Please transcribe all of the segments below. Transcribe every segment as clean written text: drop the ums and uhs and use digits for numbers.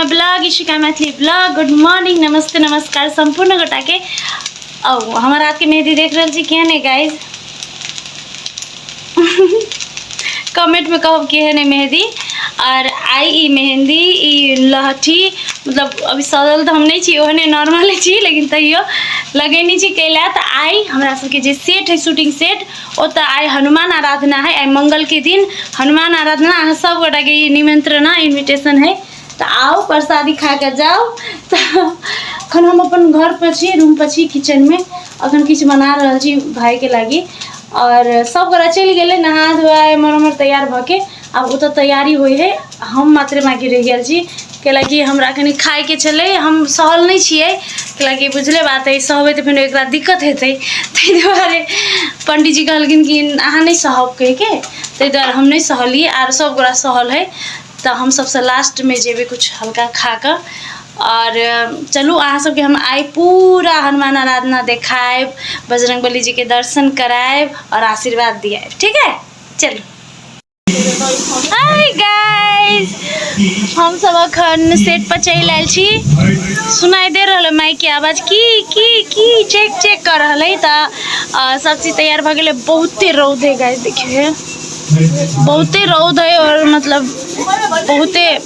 My blog Ishika Maithili blog. Good morning, नमस्ते, नमस्कार सम्पूर्ण गोटा के। औ हमर हाथ के मेहंदी देख रहल छी केहन है गाइज? कमेंट में कहब केहन है मेहंदी। और आई ई मेहंदी ई लहठी मतलब अभी सजल तऽ हम नहि छी, ओहने नॉर्मल छी, लेकिन तैयो लगेने छी कैला। तऽ आइ हमरा सबके जे सेट है शूटिंग सेट, ओतऽ आइ हनुमान आराधना है। आइ मंगल के दिन हनुमान आराधना, अहाँ सब गोटाके ई निमंत्रण इन्विटेशन है, तऽ आउ प्रसादी खा कऽ जाउ। तऽ अखन हम अपन घर पर छी, रूम पर छी, किचनमे अखन किछु बना रहल छी भाइके लागी। और सब गोटा चलि गेलै नहा धोआ एम्हर ओम्हर तैयार भऽ के, आब ओतऽ तैयारी होइ है, हम मात्रे बाँकी रहि गेल छी। कैलाकि हमरा कनि खाइके छलै, हम सहल नहि छियै, कैलाकि बुझले बात है सहबै तऽ फेर एकरा दिक्कत हेतै, ताहि दुआरे पंडीजी कहलखिन कि अहाँ नहि सहब कहिके, ताहि दुआरे हम नहि सहलियै। आर सब गोटा सहल है, तऽ हम सबसँ लास्टमे जेबै किछु हल्का खा कऽ। और चलू अहाँ सबके हम आइ पूरा हनुमान आराधना देखायब, बजरंगबली जीके दर्शन करायब और आशीर्वाद दियायब, ठीक है? चलू। हाय गाइस, हम सब अखन सेट पर चलि आयल छी। सुनाई दे रहल है माइक के आवाज की की की चेक चेक कर रहल है। तऽ सब चीज तैयार भऽ गेलै। बहुते रौद है गाइस, देखियौ बहुते रौद है और मतलब बहुते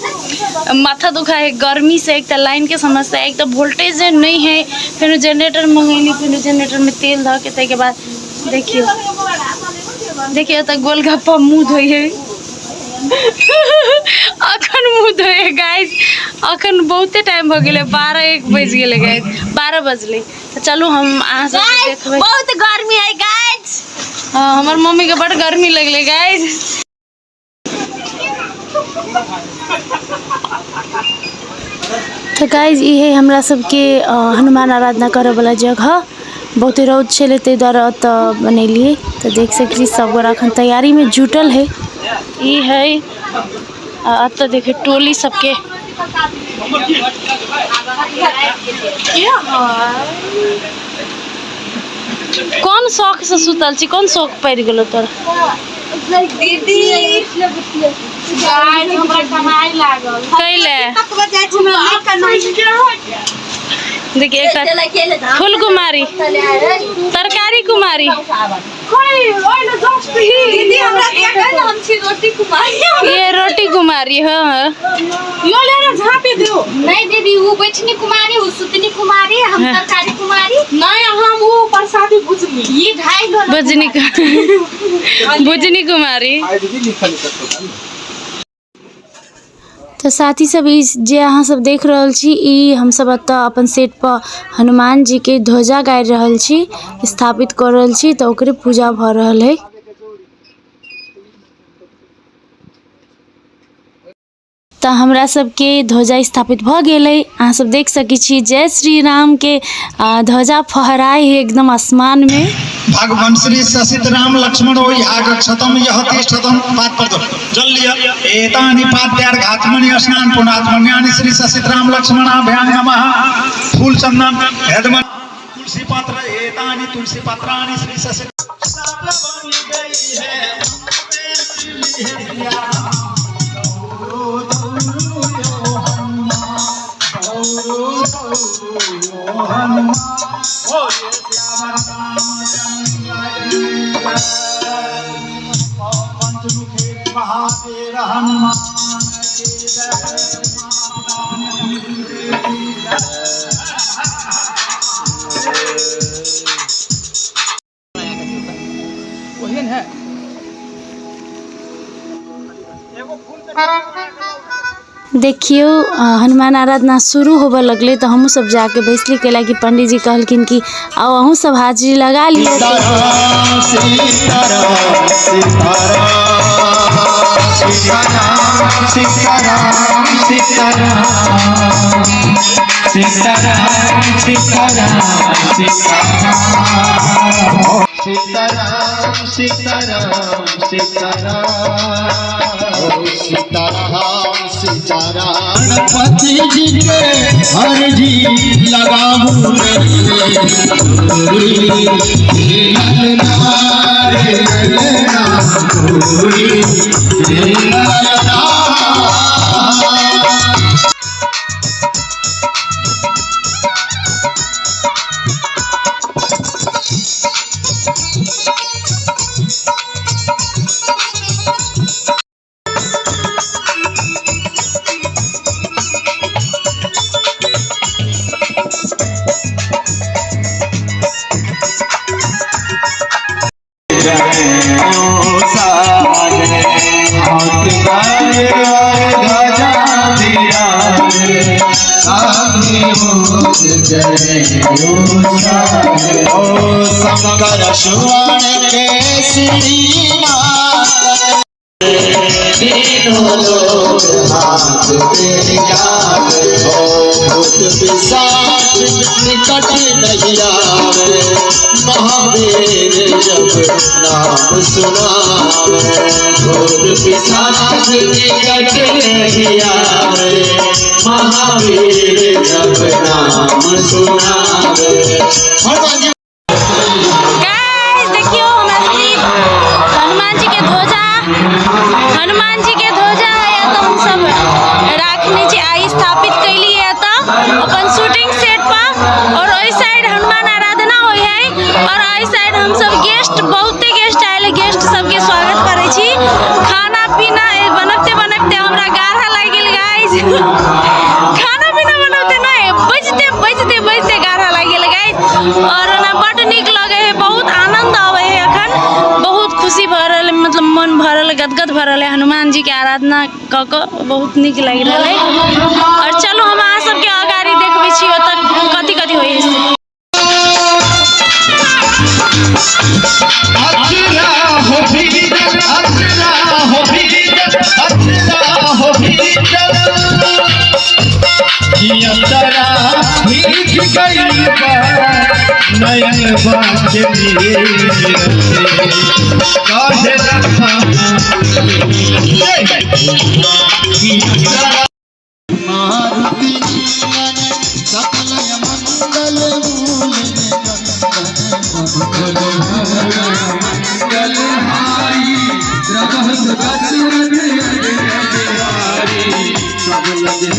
माथा दुखा है गर्मी से। एक तऽ लाइन के समस्या, एक तऽ वोल्टेज नहीं है, फिर जनरेटर मंगेली, फिर जनरेटर में तेल धऽ के ताहिके बाद देखियौ देखियौ तऽ गोलगप्पा मुँह धोइ है, अखन मुँह धोइ है गाइस। अखन बहुते टाइम भऽ गेलै, 12-1 बजि गेलै गाइस, 12 बजलै। तऽ चलू हम अहाँ सबके देखबै। बहुत गर्मी है गाइस। हाँ, हमर मम्मी के बड़ गर्मी लगलै गाइस। तऽ गाइज ई है हमरा सबके हनुमान आराधना करऽवला जगह। बहुते रौद छलै ताहि दुआरे ओतऽ बनेलियै। तऽ देख सकै छी सब गोरा अखन तैयारीमे जुटल है। ई है आ एतऽ देखियौ टोली सबके। कोन शौक से सुतल छी, कोन शौक पड़ि गेलो तोरा? दीदी हमरा कमाई लागल कैले देखिए एकटा फूल कुमारी, तरकारी कुमारी। दीदी हमरा देखल, हम छी रोटी कुमारी। ये रोटी कुमारी। हाँ नहीं दीदी, वो बैठनी कुमारी, वो सुतनी कुमारी, हम तरकारी कुमारी। नहीं, हम वो प्रसादी बुझली। ये ढाई लो। बुझनी बुझनी कुमारी। तऽ साथी सब ई जे अहाँ सब देख रहल छी, ई हमसब एतऽ अपन सेट पर हनुमान जी के ध्वजा गाड़ि रहल छी, स्थापित कऽ रहल छी, तऽ ओकरे पूजा भऽ रहल है। तऽ हमरा सबके ध्वजा स्थापित भऽ गेलै, अहाँ सब देख सकै छी जय श्री राम के ध्वजा फहराइ है एकदम आसमान में। भगवान श्री ससित राम लक्ष्मण ओ आगच्छतम यह तिष्ठतम पात पर दो जल लिया एतानि पाद्यार्घात्मनि स्नान पुनात्मन्यानि श्री ससित राम लक्ष्मणाभ्यां नमः। फूल चंदन हेदमन तुलसी पात्र एतानि तुलसी पात्राणि श्री ससित देखियौ हनुमान आराधना शुरू होबऽ लगलै तऽ हमहूँ सब जाके बैसली, कैलाकि पंडीजी कहलखिन कि आउ अहूँ सब हाजिरी लगा लिअ। सीताराम सीताराम सीताराम सीताराम सीताराम सीताराम सीताराम सीताराम सीताराम सीताराम सीताराम सीताराम गणपति जी के हर जी लगाबू रे। ओ शंकर सुवन केसरी नाथ तीनों लोक हाथ जावे ओ भूत पिशाच निकट नहीं आवे महावीर जब नाम सुनावे भूत पिशाच निकट नहीं आवे महावीर जब नाम सुनावे। हनुमान जी। गाइस देखियो, हमरा सबके हनुमान जी के ध्वजा, हनुमान जी के ध्वजा है तऽ हम सब राखने छी, आइ स्थापित कैली है तऽ अपन शूटिंग सेट पर। और ओहि साइड हनुमान आराधना होइ है और एहि साइड हम सब गेस्ट, बहुते गेस्ट आयल है, गेस्ट सबके स्वागत करै छी। खाना पीना बनबते बनबते हमरा गाढ़ा लागि गेल गाइस। खाना पीना बनबते नहि, बजते बजते बजते गाढ़ा लागि गेल गाइस। और ओना बड्ड नीक लगै है, बहुत आनंद आबै है, अखन बहुत खुशी भरल, मतलब मन भरल, गदगद भरल है। हनुमान जी के आराधना कऽ कऽ बहुत नीक लागि रहल है। और चलू, हम अहाँ सबके अगाड़ी देखबै छी, ओतऽ कथी कथी होइ है से। अचरा हो भीजल, अचरा हो भीजल, अचरा हो भीजल, अचरा भीज गइल बा नयन बाटे नीर से काहे रखा मारुति नंदन सकल मंगल मूल मंगलहारी द्रवह सब लगे।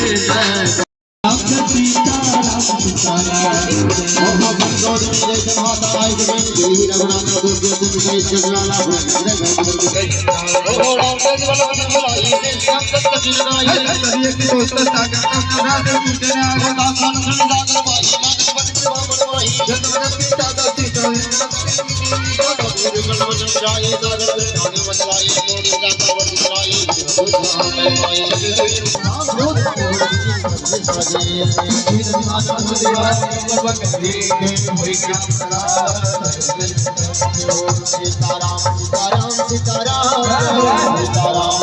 सीताराम सीताराम सीताराम सीताराम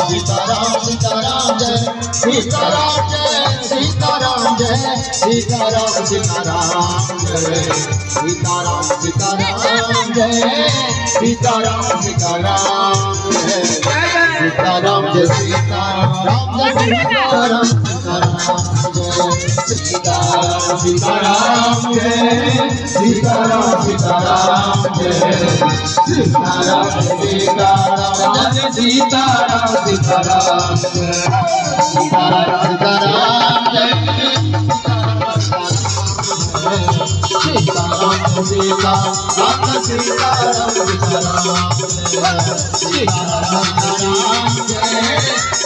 सीताराम सीताराम जय सीताराम जय सीताराम जय सीताराम सीताराम जय सीताराम सीताराम जय सीताराम सीताराम जय सीताराम जय सीताराम जय सीताराम सीताराम जय सीताराम सीताराम जय सीताराम सीताराम जय सीताराम सीताराम जय सीताराम सीताराम जय सीताराम सीताराम जय सीताराम सीताराम सीताराम सीताराम सीताराम जय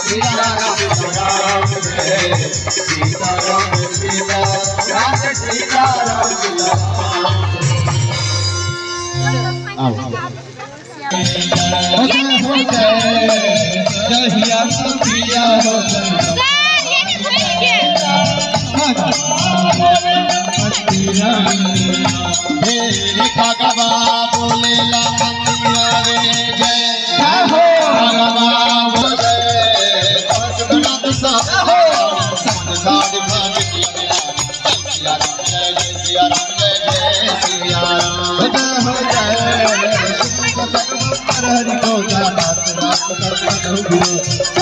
सीताराम सीताराम जय सीताराम सीताराम सीताराम सीताराम। हे भगवा बोलेला मंदिरा रे जय हो भगवा बोले रघुनाथ सा हो संसार भाग की सिया राम जय जय सिया राम जय जय सिया राम जय हो जय हरि को नाथ राम जय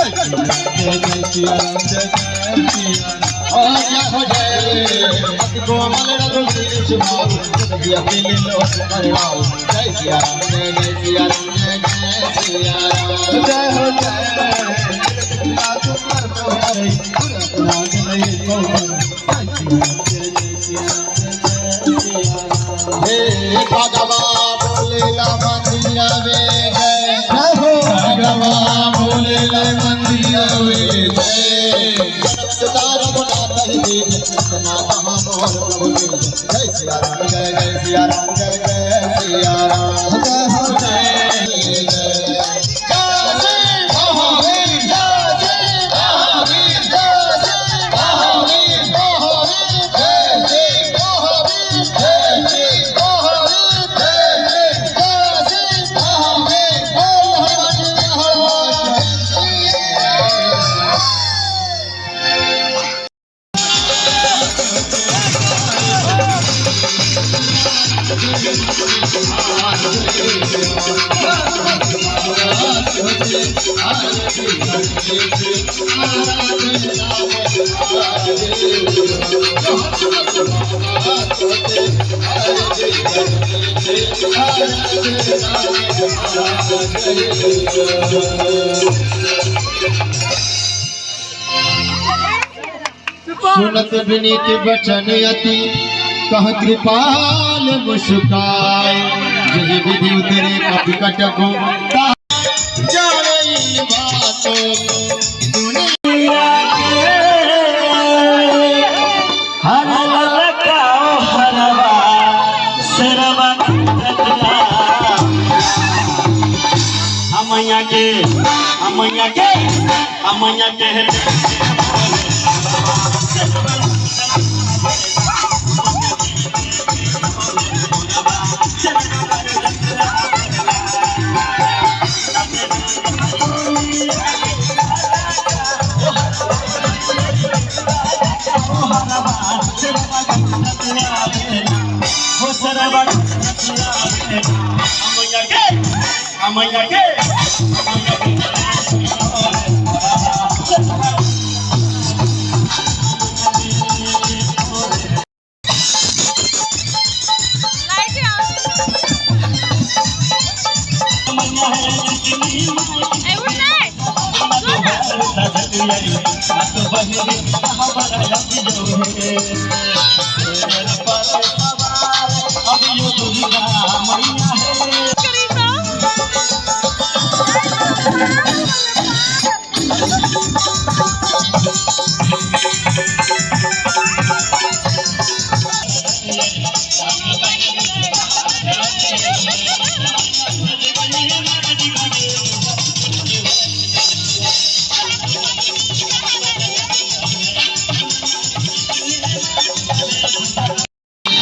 जय सिया राम जय जय सिया ओ जय हो जय अति कोमल रघुवीर सुभाव दिया मिलो परिवार जय सिया राम जय जय सिया राम जय जय सिया राम जय हो जय हरि जय सिया हे भगवा बोलेला मंदिरा वे जय हो भगवा बोलेला मंदिरा वे जय सीता रघुनाथ ही इतना कहाँ मोर प्रभु जय सिया राम जय जय सिया राम जय जय सिया राम जय हो जय जय जय महावीर जय जय महावीर जय जय महावीर महावीर जय सुनत विनीत बचन अति कह कृपाल मुस्काय, जही विधि उतरे कपि कटको जाने बातों दुनिया हर ललकाओ हरवा सरवा अमैया के, अमैया के, अमैया के। अमैया के, अमैया के।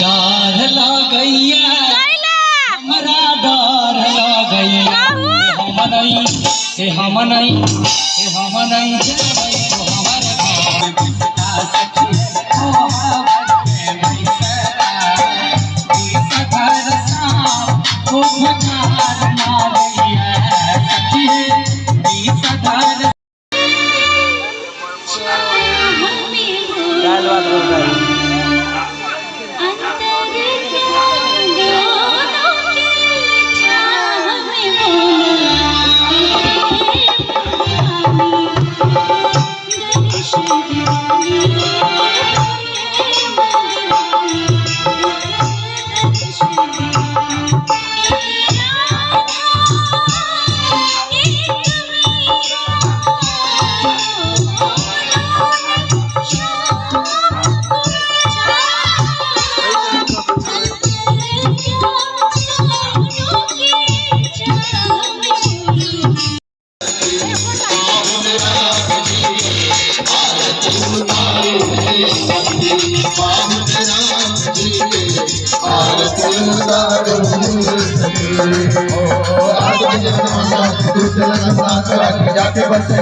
डर लगैया हमरा, डर लगैया, हम नहीं हे, हम नहीं हे, हम नहीं जेबै तोहर घर। सखी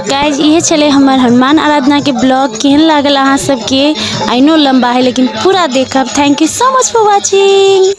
गाइज इहे छलै हमर हनुमान आराधना के ब्लॉग। केहन लागल अहाँ सबके? I know लम्बा है लेकिन पूरा देखब। Thank you so much for watching.